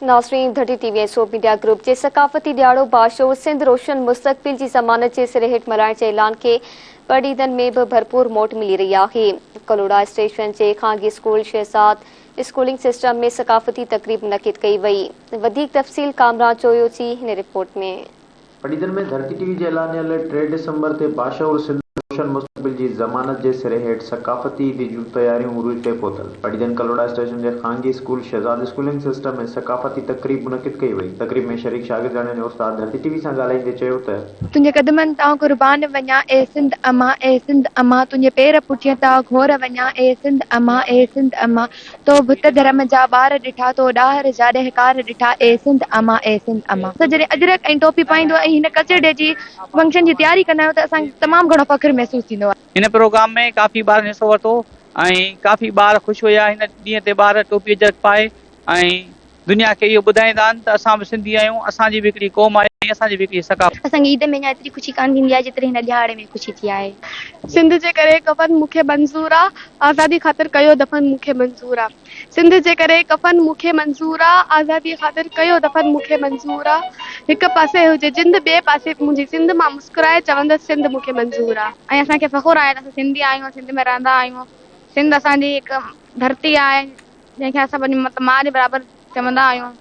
ناظرين Dharti T V ۽ Sobh media group جي ثقافتي ڏهاڙو باشعور سنڌ روشن مستقبل جي ضمانت جي سري هيٺ ملهائڻ جي اعلان کي پڊعيدن ۾ به ڀرپور موٽ ملي رهي آهي. ڪلهوڙا اسٽيشن جي خانگي اسڪول شهزاد اسڪولنگ سسٽم ۾ ثقافتي تقريب منعقد ڪئي وئي. وڌيڪ تفصيل ڪامران جويو جي هن رپورٽ ۾. پڊعيدن ۾ ڌرتي ٽي وي جي اعلانيل ٽي ڊسمبر تي باشعور سنڌ روشن مستقبل جي ضمانت جي سري هيٺ ثقافتي عيد جون تياريون عروج تي پهتل. پڊعيدن ڪلهوڙا اسٽيشن جي خانگي اسڪول شهزاد اسڪولنگ سسٽم ۾ ثقافتي تقريب منعقد ڪئي وئي. تقريب ۾ شريڪ شاگردياڻين ۽ استاد ڌرتي ٽي وي سان ڳالهائيندي چيو ته. تنهنجي قدمن تان قربان وڃان اي سنڌ امان اي سنڌ امان تنهنجي پير پٺين تان گهور وڃان اي سنڌ امان اي سنڌ امان تو ڀت ڌرم جا ٻار ڏٺا، تو ڏاهر جا ڏهڪار ڏٺا، اي سنڌ اما، اي سنڌ اما. اسان جڏهن اجرڪ ۽ ٽوپي پائيندو ۽ هن ڪلچر ڊي جي فنڪشن جي تياري ڪندا آهيون ته اسان کي تمام گهڻو فخر محسوس ٿيندو آهي. هن پروگرام ۾ ڪافي ٻارن حصو ورتو ۽ ڪافي ٻار خوش هيا هن ڏينهن تي ٻار ٽوپي اجرڪ پائي ۽ دنيا کي اهو ٻڌائيندا آهن ته اسان به سنڌي آهيون، اسان جي به هڪڙي قوم آهي ۽ اسان جي به هڪڙي ثقافت. اسان کي عيد ۾ اڃا ايتري خوشي ڪانه ٿيندي آهي جيتري هن ڏهاڙي ۾ خوشي ٿي آهي. سنڌ جي ڪري ڪفن مون کي منظور آ، آزادي خاطر ڪيو دفن مون کي منظور آ. سنڌ جي ڪري ڪفن مون کي منظور آ، آزادي خاطر ڪيو دفن مون کي منظور آ. هڪ پاسي هجي جند ٻئي پاسي منهنجي سنڌ مان مسڪرائي چوندس سنڌ مون کي منظور آ. ۽ اسان کي فخر آهي ته اسان سنڌي آهيون ۽ سنڌ ۾ رهندا آهيون. سنڌ اسان جي هڪ ڌرتي آهي. جنهن کي اسان پنهنجي مطلب ماء جي برابر چوندا آهيون.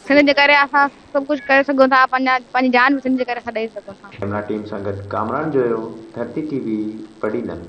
سنڌ جي ڪري اسان سڀ ڪجهه ڪري سگهون ٿا پنهنجا پنهنجي جان به سنڌ جي ڪري اسان ڏئي سگهون ٿا. ڪئميرا ٽيم سان گڏ ڪامران جويو، ڌرتي ٽي وي، پڊعيدن.